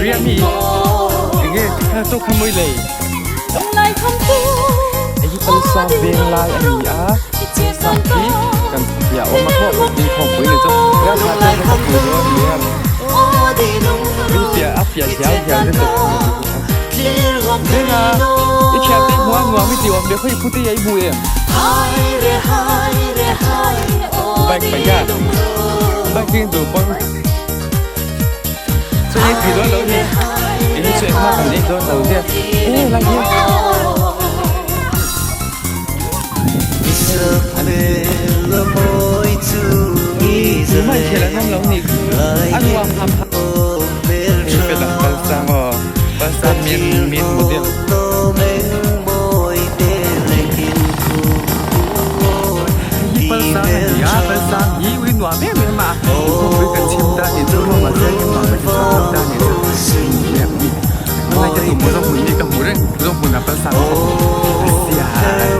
Ria mi enge kha chaw kha mawi lei hei hi palsa veng lai a ni a palsa hi kan piah a awm a maw inkhawmpui ni chu ria kha chuan ka hmu dawn a ni a piah a piah hiau hiau te chu Ringa i thiante i hmu a nuam i ti awm ve khawi pute i hmu em bike paih a bike hi duh pawn chuan ei thei dawn lo ni eng hi chu engmah kan ei dawn lo nia e lai hi Tumah inkhel an awm lo nih khu a nuam ham ham hei fela palsang aw palsang min min model hei hi palsang a ni a palsang hi ui nuam em em a inkhawmpui kan chhim ta nih chu maw mahse nuam ka ti chhuak lo ta nih chu hmanlai ka tum zawk hmun hi ka hmu reng zawk hmunah palsang a sia hei